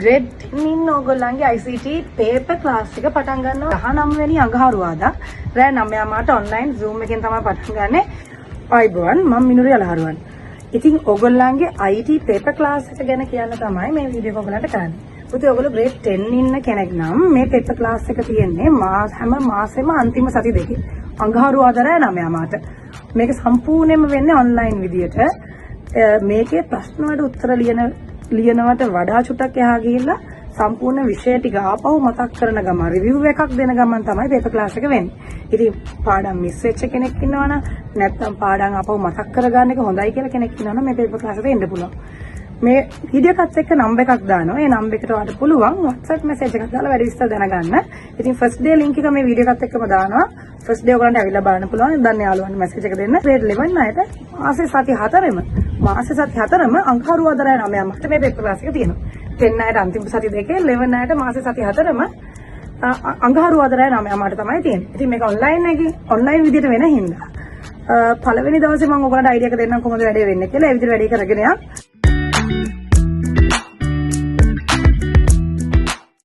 Grade 10 ඉන්න ඕගොල්ලන්ගේ ICT paper class එක පටන් ගන්නවා 19 වෙනි අඟහරුවාදා රෑ 9:00ට ඔන්ලයින් Zoom එකෙන් තමයි පටන් ගන්නෙ. ආයුබෝවන්, මම මිනුරි අලහරුවන්. ඉතින් ඕගොල්ලන්ගේ IT paper class එක ගැන කියන්න තමයි මේ වීඩියෝ එක ඔයගොල්ලන්ට කරන්නේ. පුතේ, ඔයගොල්ලෝ ග්‍රේඩ් 10 ඉන්න කෙනෙක් නම් මේ පේපර් ක්ලාස් එක තියෙන්නේ හැම මාසෙම අන්තිම සති දෙකේ. අඟහරුවාදා රෑ 9:00ට. මේක සම්පූර්ණයෙන්ම වෙන්නේ ඔන්ලයින් විදියට. මේකේ ප්‍රශ්න වලට උත්තර ලියනවට වඩා චුට්ටක් එහා ගිහිල්ලා සම්පූර්ණ විෂය ටික ආපහු මතක් කරන ගමන්, රිවිව් එකක් දෙන ගමන් තමයි පේපර් ක්ලාස් එක වෙන්නේ. ඉතින් පාඩම් මිස් වෙච්ච කෙනෙක් ඉන්නවනම්, නැත්නම් පාඩම් ආපහු මතක් කරගන්න එක හොඳයි කියලා කෙනෙක් ඉන්නවනම් මේ පේපර් ක්ලාස් එකට එන්න පුළුවන්. මේ වීඩියෝ එකත් එක්ක නම්බර් එකක් දානවා. ඒ නම්බර් එකට ඔයාලට පුළුවන් WhatsApp message එකක් දාලා වැඩි විස්තර දැනගන්න. ඉතින් ෆස්ට් ඩේ ලින්ක් එක මේ වීඩියෝ එකත් එක්කම දානවා. ෆස්ට් ඩේ ඔයගොල්ලන්ට ඇවිල්ලා බලන්න පුළුවන්. දන්න යාළුවන්ට මැසේජ් එක දෙන්න. ග්‍රේඩ් 11 අයට මාසේ සති හතරම අඟහරුවාදා රෑ 9:00ට මේ පේපර් ක්ලාස් එක තියෙනවා. 10 අයට අන්තිම සති දෙකේ, 11 අයට මාසේ සති හතරම අඟහරුවාදා රෑ 9:00ට තමයි තියෙන්නේ. ඉතින් මේක ඔන්ලයින් එකේ ඔන්ලයින් විදියට වෙන හින්දා පළවෙනි දවසේ මම ඔයගොල්ලන්ට අයිඩියා එක දෙන්නම් කොහොමද වැඩේ වෙන්නේ කියලා. ඒ විදිහට වැඩේ කරගෙන යන්න.